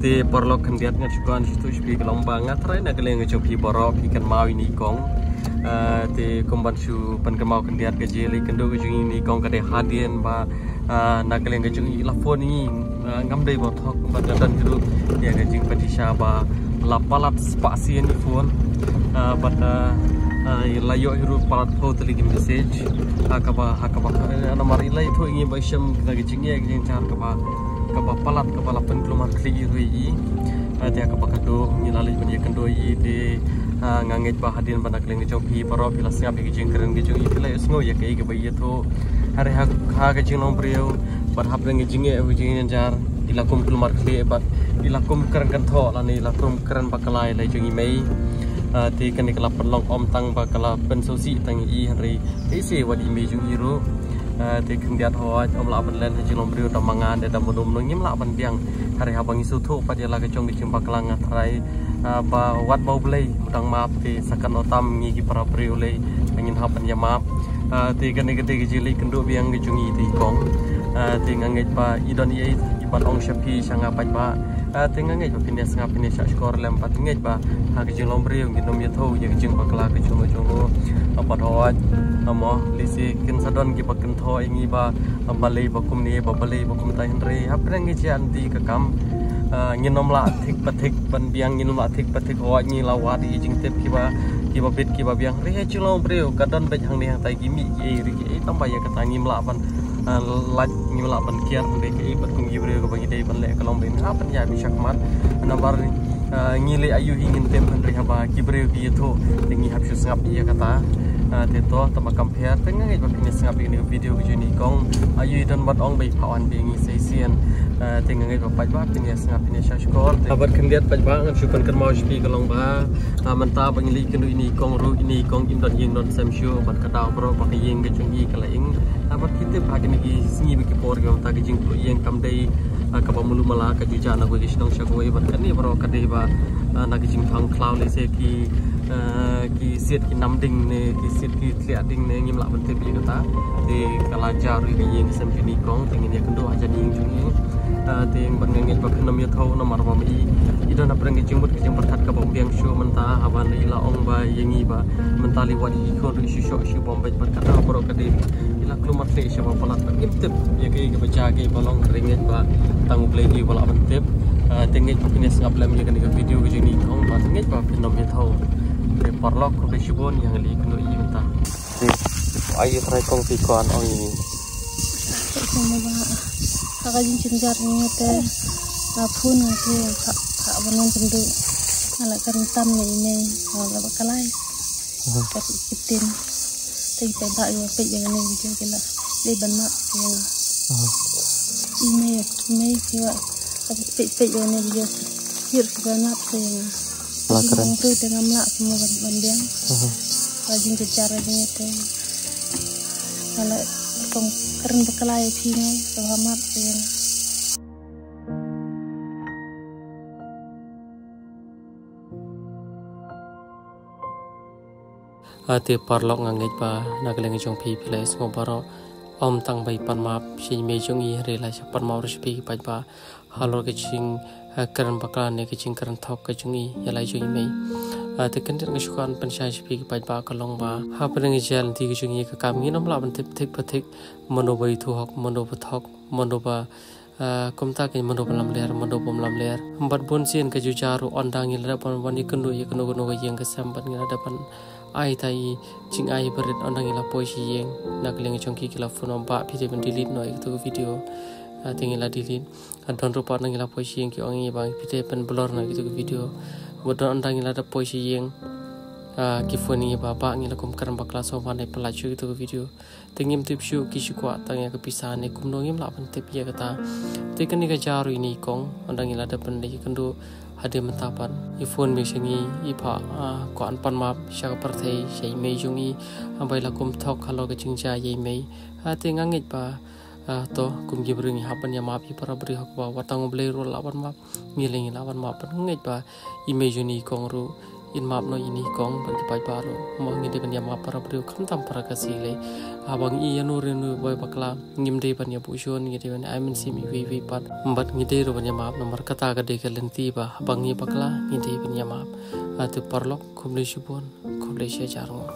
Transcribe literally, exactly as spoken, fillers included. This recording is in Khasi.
Te paralok khyndiat ngan shu kren shuh shuh sha phi ka long ba nga trai na ka liang ka jong phi baroh phi kynmaw ïa ine i kong. Ah, te kum ban shu pynkynmaw khyndiat ka jingïaleh kynduh ka jong ine i kong ka dei hadien ba, ah, na ka liang ka jong i la phone ïa ngi, ah, ngam dei ba thok bad nga don jingduh ïa ka jingpynshisha ba la palat spah sien i phone. Ah, bad, ah, ah, i la ïoh hi ruh palat phew tylli ki message. Ha kaba, ha kaba, ah, namar i la ïathuh ïa ngi ba i shem ka jingeh ka jingjar kaba kaba palat kaba la pynkulmar khlieh ïa i. Ah, te kaba khatduh ngi la leit ban ïakynduh ïa i te, ah, nga ngeit ba hadien ba na ka liang ka jong phi baroh phi la sngap ïa ka jingkren ka jong i, phi la ïohsngew ïa kaei kaba i ïathuh. Hynrei ha, ha ka jinglong briew bad hapdeng ka jingeh ka jingjar i la kum kulmar khlieh bad i la kum kren kynthoh lane i la kum kren bakla ïa la jong i mei. Ah, te kane ka la pynlong ym tang ba ka la pynsngewsih tang ïa i hynrei Te shi wat i mei jong i ruh. Ah, te khyndiat hooid, ym lah ban len ha jinglong briew da ma nga ne da mano mano ngim lah ban biang. Hynrei haba ngi sngewthuh pat ïa la ka jong ka jingbakla nga trai, ah, ba wat ba U Blei u dang map te sa katno tam ngi ki para briew lei ngin hap ban ïamap. Ah, te kane ka dei ka jingleh kynduh biang ka jong i te i kong. Ah, te nga ngeit ba i don ei ei i ban ong sha phi sha nga paidbah. Ah, te nga ngeit ba phin ïa sngap phin ïa shah shkor lem bad ngeit ba ha ka jinglong briew ngin ym ïathuh ïa ka jingbakla ka jong u jong u. Ah, bad hooid, ah, mo lehse kin sa don kiba kynthoh ïa ngi ba, ah, balei ba kumne ba balei ba kumta hynrei hapdeng ka jingïadei ka kam. Ah, ngin ym lah thik pa thik ban biang, ngin ym lah thik pa thik, hooid ngi la wad ïa ki jingtip kiba, kiba bit kiba biang. Hynrei ha jinglong briew ka don beit hangne hangtai ki mih kiei ri kiei, tang ba ïa kata ngim lah ban ah, lait ngim lah ban kiar hynrei kaei pat kum ki briew kaba ngi dei ban leh ka long ba ngin hap ban ïaid bishar khmat. Namar, ah, ngi leh aïu hi ngin tip hynrei haba ki briew ki ïathuh te ngi hap shu sngap ïa kata. Ah, te to tang ba kam pher te nga ngeit ba phin ïa sngap ïa kane ka video ka jong ine i kong. Aïu i don ban ong ba i phah wan bad ngi sa shisien. Ah, te nga ngeit ba paidbah phin ïa sngap phin ïa shah shkor. Te bad khyndiat paidbah ngan shu pynkynmaw sha phi ka long ba Ah, mynta ba ngi leit kynduh ine i kong ruh, ine i kong im don ïing don sem shuh, bad ka daw baroh ba ka ïing ka jong i ka la ing. Ah, bad phi tip ha kine ki sngi bad ki por ki mynta ka jingpluh ïing kam dei, ah, kaba malu mala, ka ju jah na kawei ka shnong sha kawei, bad kane baroh ka dei ba, ah, na ka jingphang khlaw lehse ki, ah, ki siat ki nam ding ne ki siat ki tliah ding ne ngim lah ban tip ïa kata. Te ka la jah ruh ïa ka ïing ka sem jong ine i kong, te ngin ïa kynduh hajan ïing jong i. Ah, te bad nga ngeit ba phin ym ïathuh namar ba ma i i don hapdeng ka jingmut ka jingpyrkhat kaba biang shuh mynta haba i la ong ba ïa ngi ba mynta lei wat i khun ruh shu shoh shu bom beit bad kata baroh ka dei i la kulmar khlieh sha ba palat bad ngim tip ïa kaei kaba jia kaei ba long, hynrei ngeit ba tang U Blei hi uba lah ban tip. Ah, te ngeit ba phin ïa sngap lem ïa kane ka video ka jong ine i kong bad ngeit ba phin ym ïathuh. Te paralok khublei shibun ïa ngi leit kynduh ïa i mynta. Ai, trai kong phi kwan ong ïa ngi. Kong ba ha ka jingjynjar ngi te nga phone nga te ka ka ban ong kynduh. Nga la kren tam ne i mei nga la ba kalai. Ka ki tin. Te ki paidbah ïa peit ïa kane video ki la dei ban map ïa nga. I mei i mei ki wa peit peit ïa kane video ki ban map ïa nga. La kren. Te ngam lah kumno ban ban biang. Ka jingjynjar ngi te. Nga la kong kren bakla ïa phi nga, to ha map ïa nga. Ah, te paralok nga ngeit ba na ka liang jong phi phi la ïohsngew baroh. Ym tang ba i pan map sha i mei jong i hynrei la shu pan map ruh sha phi ki paidbah. Halor ka jing, ah, kren bakla ne ka jingkren thok ka jong i ïa la jong i mei. Ah, te khyndiat nga shu kwah pynshai sha phi ki paidbah ka long ba hapdeng ka jingïadei ka jong i ka kam ngin ym lah ban tip thik pa thik mano ba i thuh hok, mano ba thok, mano ba, ah, kumta ka mano ba lamler, mano ba ym lamler. Bad bun sien ka ju jia ruh ynda ngi la dep ban wan ïakynduh ïa kano kano ka ïing ka sem bad ngi la dep ban ai ta i jingai barit ynda ngi la poi sha ïing. Na ka liang jong ki ki la phone ong ba phi dei ban delete noh ïa kito ki video. Ah, te ngi la delete. Ah, don ruh pat ynda ngi la poi sha ïing ki ong ïa ngi ba phi dei ban blur noh ïa kito ki video. Bad don ynda ngi la dep poi sha ïing, ah, ki phone ïa ngi ba, ba ngi la kum kren bakla, sngewbha ne pynlait shuh ïa kito ki video. Te ngim tip shuh, ki shu kwah tang ïa ka pisa ne kumno ngim lah ban tip ïa kata. Te kane ka jia ruh ine i kong, ynda ngi la dep ban leit ïakynduh hadien mynta pat i phone beit sha ngi, i phah, ah, kwah ban pan map sha ka pyrthei, sha i mei jong i, ah, ba i la kum thok halor ka jingjia ïa i mei. Ah, te nga ngeit ba, ah, to kum ki briew ngi hap ban ïamap ïa para briew ha kaba wat tang U Blei ruh u lah ban map, ngi lei ngi lah ban map, bad nga ngeit ba i mei jong ine i kong ruh Ngin map noh ïa i kong bad ki paidbah ruh. Mo ngi dei ban ïa map para briew khamtam para Khasi lei. Haba ngi ïa no re no boi bakla ngim dei ban ïa buh shun, ngi dei ban ai mynsiem iwei iwei pat. Bad ngi dei ruh ban ïa map namar kata ka dei ka lynti ba haba ngi bakla ngi dei ban ïa map. Te paralok khublei shibun, khublei shihajar nguh.